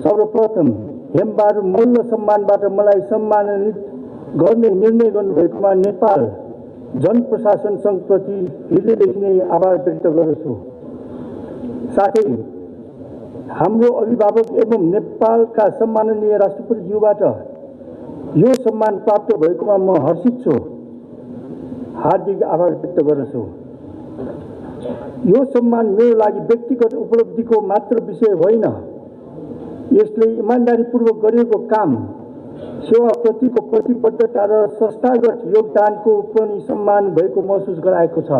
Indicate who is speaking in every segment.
Speaker 1: सर्वप्रथम हेमबहादुर मल्ल सम्मानबाट मलाई सम्मानित गर्ने निर्णय गर्नुभएकोमा नेपाल जनप्रशासन सङ्घप्रति हृदयदेखि नै आभार व्यक्त गर्दछु। साथै हाम्रो अभिभावक एवं नेपालका सम्माननीय राष्ट्रपतिज्यूबाट यो सम्मान प्राप्त भएकोमा म हर्षित छु, हार्दिक आभार व्यक्त गर्दछु। यो सम्मान मेरो लागि व्यक्तिगत उपलब्धिको मात्र विषय होइन, यसले इमानदारीपूर्वक गरिएको काम, सेवाप्रतिको प्रतिबद्धता र संस्थागत योगदानको पनि सम्मान भएको महसुस गराएको छ।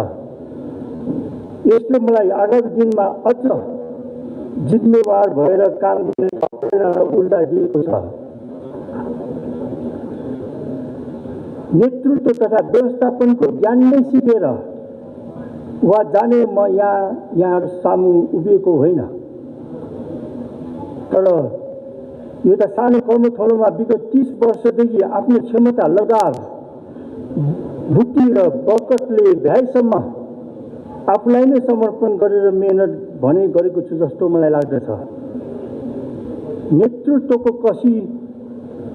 Speaker 1: यसले मलाई आगामी दिनमा अझ जिम्मेवार भएर काम गर्ने प्रेरणा ऊर्जा दिएको छ। नेतृत्व तथा व्यवस्थापनको ज्ञान नै सिकेर वा जाने म यहाँ सामु उभिएको होइन, तर एउटा सानो कर्मथलोमा विगत 30 वर्षदेखि आफ्नो क्षमता, लगाव, बुद्धि र बरकतले भ्याएसम्म आफूलाई नै समर्पण गरेर मेहनत भने गरेको छु जस्तो मलाई लाग्दछ। नेतृत्वको कसी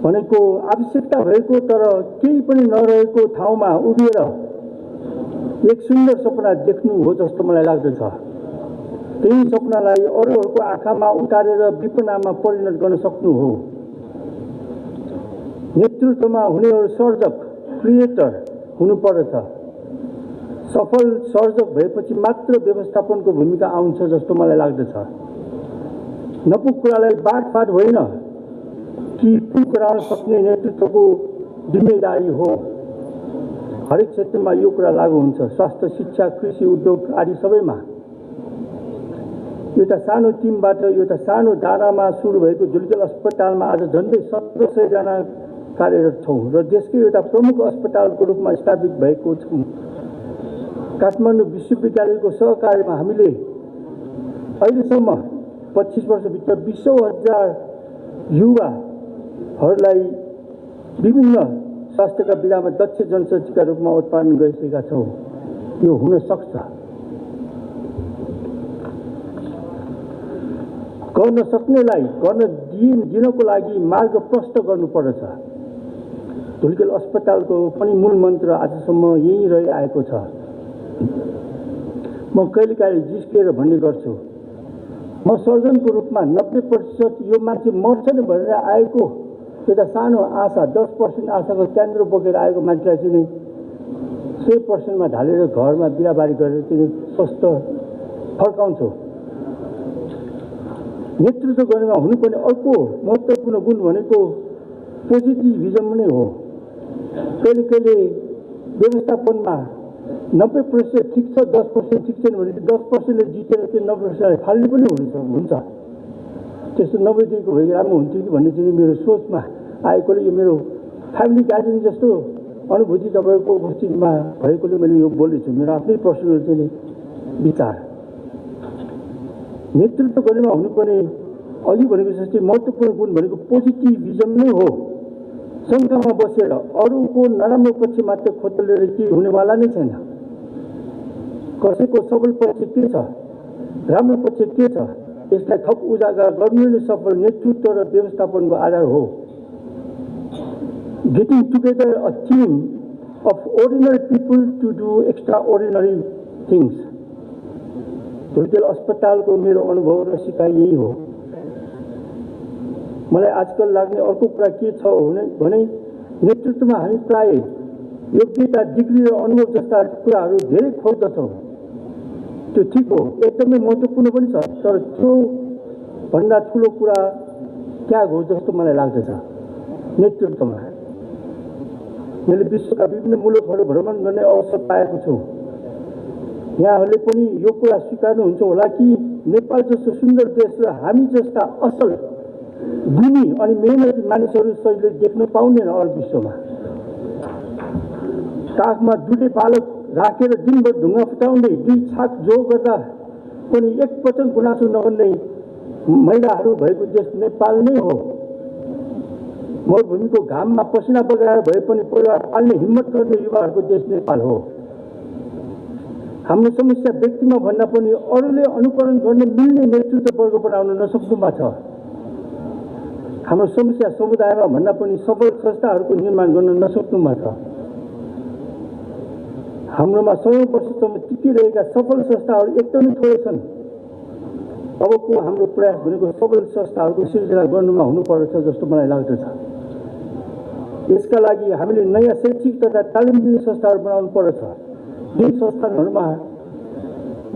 Speaker 1: भनेको आवश्यकता भएको तर केही पनि नरहेको ठाउँमा उभिएर एक सुन्दर सपना देख्नु हो जस्तो मलाई लाग्दछ। त्यही सपनालाई अरूहरूको आँखामा उतारेर विपनामा परिणत गर्न सक्नु हो। नेतृत्वमा हुनेहरू सर्जक, क्रिएटर हुनुपर्दछ। सफल सर्जक भएपछि मात्र व्यवस्थापनको भूमिका आउँछ जस्तो मलाई लाग्दछ। नपुग कुरालाई बाँडफाँड होइन कि पुग गराउन सक्ने नेतृत्वको जिम्मेदारी हो। हरेक क्षेत्रमा यो कुरा लागू हुन्छ, स्वास्थ्य, शिक्षा, कृषि, उद्योग आदि सबैमा। एउटा सानो टिमबाट एउटा सानो दानामा सुरु भएको झुल्केल अस्पतालमा आज झन्डै 1700 जना कार्यरत छौँ र देशकै एउटा प्रमुख अस्पतालको रूपमा स्थापित भएको छौँ। काठमाडौँ विश्वविद्यालयको सहकार्यमा हामीले अहिलेसम्म 25 वर्षभित्र 20,000 युवाहरूलाई विभिन्न स्वास्थ्यका विधामा दक्ष जनशक्तिका रूपमा उत्पादन गरिसकेका छौँ। यो हुन सक्छ। गर्न सक्नेलाई गर्न दिनको लागि मार्ग प्रशस्त गर्नुपर्दछ। धुल्केल अस्पतालको पनि मूल मन्त्र आजसम्म यही रहिआएको छ। म कहिलेकाहीँ जिस्केर भन्ने गर्छु, म सर्जनको रूपमा 90% यो मान्छे मर्छ नै भनेर आएको एउटा सानो आशा, 10% आशाको केन्द्र बोकेर आएको मान्छेलाई चाहिँ 100%मा ढालेर घरमा बिराबारी गरेर चाहिँ स्वस्थ फर्काउँछु। नेतृत्व गर्नेमा हुनुपर्ने अर्को महत्त्वपूर्ण गुण भनेको पोजिटिभिजम नै हो। कहिले कहिले व्यवस्थापनमा 90% ठिक छ, 10% ठिक छैन भने 10%ले जितेर चाहिँ 90%लाई फाल्ने पनि हुन्छ। त्यस्तो 90% भए राम्रो हुन्थ्यो कि भन्ने चाहिँ मेरो सोचमा आएकोले, यो मेरो फ्यामिली गार्जियन जस्तो अनुभूति तपाईँको उपस्थितिमा भएकोले मैले यो बोल्दैछु। मेरो आफ्नै पर्सनल चाहिँ विचार। नेतृत्व गर्नेमा हुनुपर्ने अघि भनेको जस्तै महत्त्वपूर्ण गुण भनेको पोजिटिभिजम नै हो। शङ्कामा बसेर अरूको नराम्रो पक्ष मात्र खोतलेर केही हुनेवाला नै छैन। कसैको सबल पक्ष के छ, राम्रो पक्ष के छ, यसलाई थप उजागर गर्नु नै सफल नेतृत्व र व्यवस्थापनको आधार हो। Getting together a team of ordinary people to do extraordinary things। Dhulikhel अस्पतालको मेरो अनुभव र सिकाइ यही हो। मलाई आजकल लाग्ने अर्को कुरा के छ भने नेतृत्वमा हामी प्राय योग्यता, डिग्री र अनुभव जस्ता कुराहरू धेरै खोज्दछौँ। त्यो ठिक हो, एकदमै महत्त्वपूर्ण पनि छ, तर त्यो भन्दा ठुलो कुरा त्याग हो जस्तो मलाई लाग्दछ। नेतृत्वमा मैले विश्वका विभिन्न मुलुकहरू भ्रमण गर्ने अवसर पाएको छु। यहाँहरूले पनि यो कुरा स्वीकार्नुहुन्छ होला कि नेपाल जस्तो सुन्दर देश र हामी जस्ता असल, गुणी अनि मेहनती मानिसहरू सहिले देख्न पाउँदैन अरू विश्वमा। काखमा दुधे बालक राखेर दिनभर ढुङ्गा फुटाउँदै 2 छाक जो गर्दा पनि एक वचन गुनासो नगर्ने महिलाहरू भएको देश नेपाल नै हो। मरुभूमिको घाममा पसिना बगाएर भए पनि परिवार पाल्ने हिम्मत गर्ने युवाहरूको देश नेपाल हो। हाम्रो समस्या व्यक्तिमा भन्दा पनि अरूले अनुकरण गर्न मिल्ने नेतृत्व वर्ग बनाउन नसक्नुमा छ। हाम्रो समस्या समुदायमा भन्दा पनि सफल संस्थाहरूको निर्माण गर्न नसक्नुमा छ। हाम्रोमा 100 वर्षसम्म टिकिरहेका सफल संस्थाहरू एकदमै थोरै छन्। अबको हाम्रो प्रयास भनेको सफल संस्थाहरूको सिर्जना गर्नुमा हुनुपर्छ जस्तो मलाई लाग्दछ। यसका लागि हामीले नयाँ शैक्षिक तथा तालिम दिने संस्थाहरू बनाउनु पर्छ, जुन संस्थानहरूमा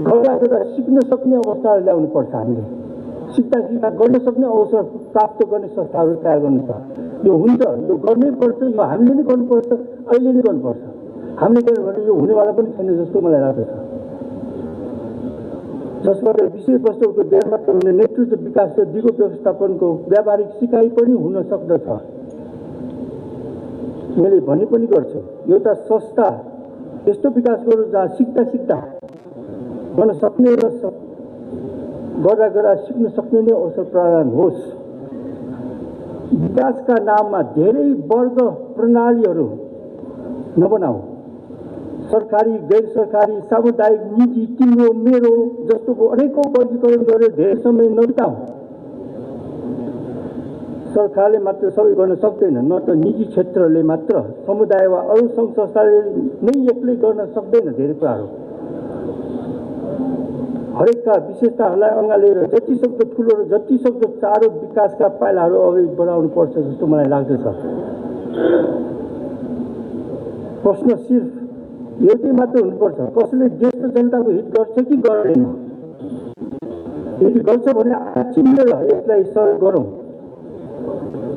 Speaker 1: गर्दा सिक्न सक्ने अवस्थाहरू ल्याउनु पर्छ। हामीले सिक्दा गर्न सक्ने अवसर प्राप्त गर्ने संस्थाहरू तयार गर्नु छ। यो हुन्छ, यो गर्नै पर्छ, यो हामीले नै गर्नुपर्छ, अहिले नै गर्नुपर्छ। हामीले गर्यो भने यो हुनेवाला पनि छैन जस्तो मलाई लाग्दछ। जसबाट विषयवस्तुको ज्ञान मात्र हुने नेतृत्व विकास र दिगो व्यवस्थापनको व्यावहारिक सिकाइ पनि हुन सक्दछ। मैले भन्ने पनि गर्छु, एउटा संस्था यस्तो विकास गरौँ जहाँ सिक्दा गर्न सक्ने र गर्दा सिक्न सक्ने नै अवसर प्रदान होस्। विकासका नाममा धेरै वर्ग प्रणालीहरू नबनाऊ। सरकारी, गैर सरकारी, सामुदायिक, निजी, तिम्रो, मेरो जस्तोको अनेकौं वर्गीकरण गरेर धेरै समय नबिताऊ। सरकारले मात्र सबै गर्न सक्दैन, न त निजी क्षेत्रले मात्र, समुदाय वा अरू सङ्घ संस्थाले नै एक्लै गर्न सक्दैन धेरै कुराहरू। हरेकका विशेषताहरूलाई अँगालेर जति सक्दो ठुलो र जति सक्दो चाँडो विकासका पाइलाहरू अगाडि बढाउनु पर्छ जस्तो मलाई लाग्दछ। प्रश्न सिर्फ एउटै मात्र हुनुपर्छ, कसैले देश र जनताको हित गर्छ कि गर्दैन। यदि गर्छ भने चिनेर यसलाई सहयोग गरौँ।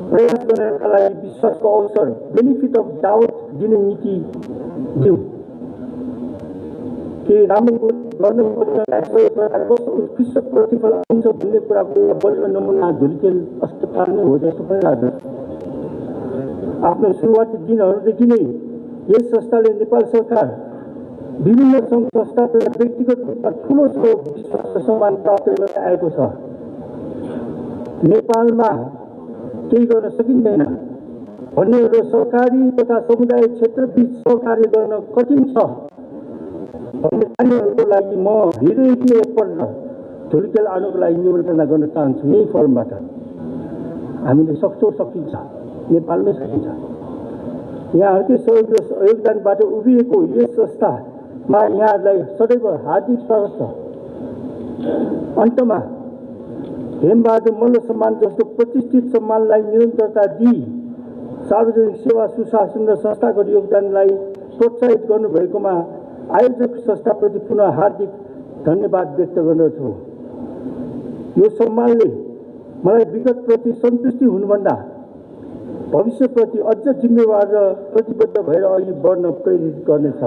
Speaker 1: प्रयास गर्नका लागि विश्वासको अवसर, बेनिफिट अफ डाउट दिने नीति दिउँ। केही राम्रो उत्कृष्ट प्रतिफल आउँछ भन्ने कुराको एउटा बलियो नमुना धुलिखेल अस्पताल नै हो जस्तो पनि लाग्दछ। आफ्नो सुरुवाती दिनहरूदेखि नै यस संस्थाले नेपाल सरकार, विभिन्न सङ्घ संस्था तथा व्यक्तिगत रूपमा ठुलो विश्वास र सम्मान प्राप्त गर्दै आएको छ। नेपालमा केही गर्न सकिँदैन भन्ने र सरकारी तथा समुदाय क्षेत्रबीच सहकार्य गर्न कठिन छ भन्ने नानीहरूको लागि म हृदयले एकपल्ट धुलिखेल आउनको लागि निमन्त्रणा गर्न चाहन्छु। यही फोरमबाट हामीले सक्छौँ, सकिन्छ, नेपालमै सकिन्छ। यहाँहरूकै सहयोग र योगदानबाट उभिएको यस संस्थामा यहाँहरूलाई सदैव हार्दिक स्वागत छ। अन्तमा हेमबहादुर मल्ल सम्मान जस्तो प्रतिष्ठित सम्मानलाई निरन्तरता दिई सार्वजनिक सेवा, सुशासन र संस्थागत योगदानलाई प्रोत्साहित गर्नुभएकोमा आयोजक संस्थाप्रति पुनः हार्दिक धन्यवाद व्यक्त गर्दछु। यो सम्मानले मलाई विगतप्रति सन्तुष्टि हुनुभन्दा भविष्यप्रति अझ जिम्मेवार र प्रतिबद्ध भएर अघि बढ्न प्रेरित गर्नेछ।